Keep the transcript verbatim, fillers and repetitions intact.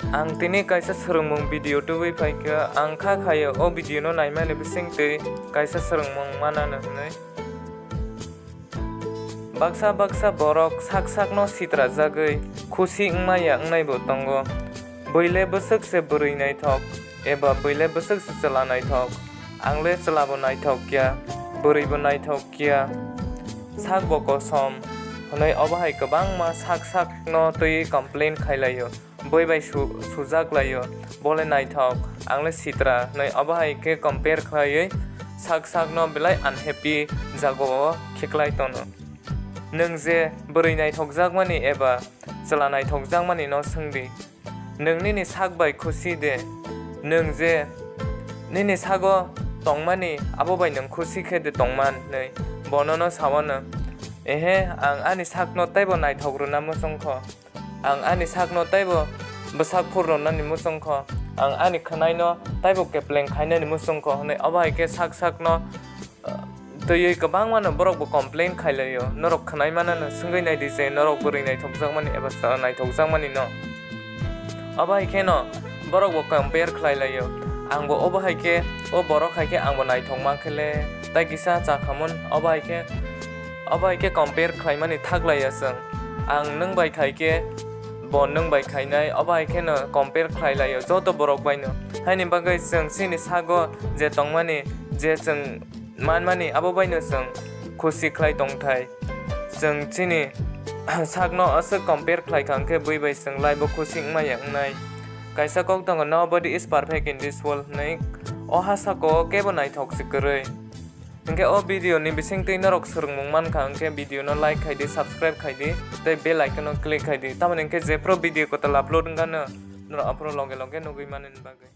Ang tini kaisa swrwngmung video tubui phaikha, ang kha khaio o video no naimani bisingtwi kaisa swrwngmung manano hwnwi. Baksa baksa borok sak sakno sitrajagwi khusi wngmaya wngnaibo tongo. Buile bwswk se bwrwi naithok, eba buile bwswk se chwla naithok, ang le chwlabo naithok ya, bwrwibo naithok ya, sakbo kosom hwnwi obo hai kwbangma sak sakno twiwi complain khailaio. Bui bai su-, sujak laio, bo le naithok, ang le sitra hwnwi obo hai khe compare khlaiwi sak sakno belai unhappy jagao kheklai tono. Nwng je bwrwi naithokjakmani eba chwla naithokjakmani no swngdi. Nwng nini sak bai khusi de? Nwng je nini sago tongmani abo bai nwng khusi khe de tongman hwnwi bono no sawano. Ehe, ang ani sakno teibo naithok rwna muchungkho. Ang ani sakno teibo bwsak phurrwnani muchungkho, ang ani khwnaino teibo kepleng khainani muchungkho hwnwi obo hai khe sak sakno, uh, twiwi kwbangmano borokbo complain khailaio, norok khwnai manano swngwi naidi je norok bwrwi naithokjakmani eba chwla naithokjakmanino. Obo hai kheno borokbo compare khlailaio, angbo obo hai khe, o borok hai khe angbo naithok mankhe le, tai kisa chakhamon obo hai khe, obo hai khe compare khlaimani thaklaiya chwng. Ang nwng bai khai khe, bo nwng bai khainai, obo hai kheno compare khlai laio joto borok baino. Haini bagwi chwng chini sago je tongmani, je chwng manmani, abo baino chwng khusi khlai tongthai. Chwng chini sakno aswk compare khlai kha hwnkhe bui bai chwng laibo khusi wngmaya wngnai. Kaisa kok tongo, "Nobody is perfect in this world," hwnwi. O ha sako kebo naithok se kwrwi. Hinkhe o video ni bisingtwi norok swrwngmung mankha, hinkhe video no like khaidi, subscribe khaidi, tei bell icon no click khaidi. Tamoni hinkhe jephru video kwtal upload wngkha no, norok aphuru loge loge nugwi manani bagwi.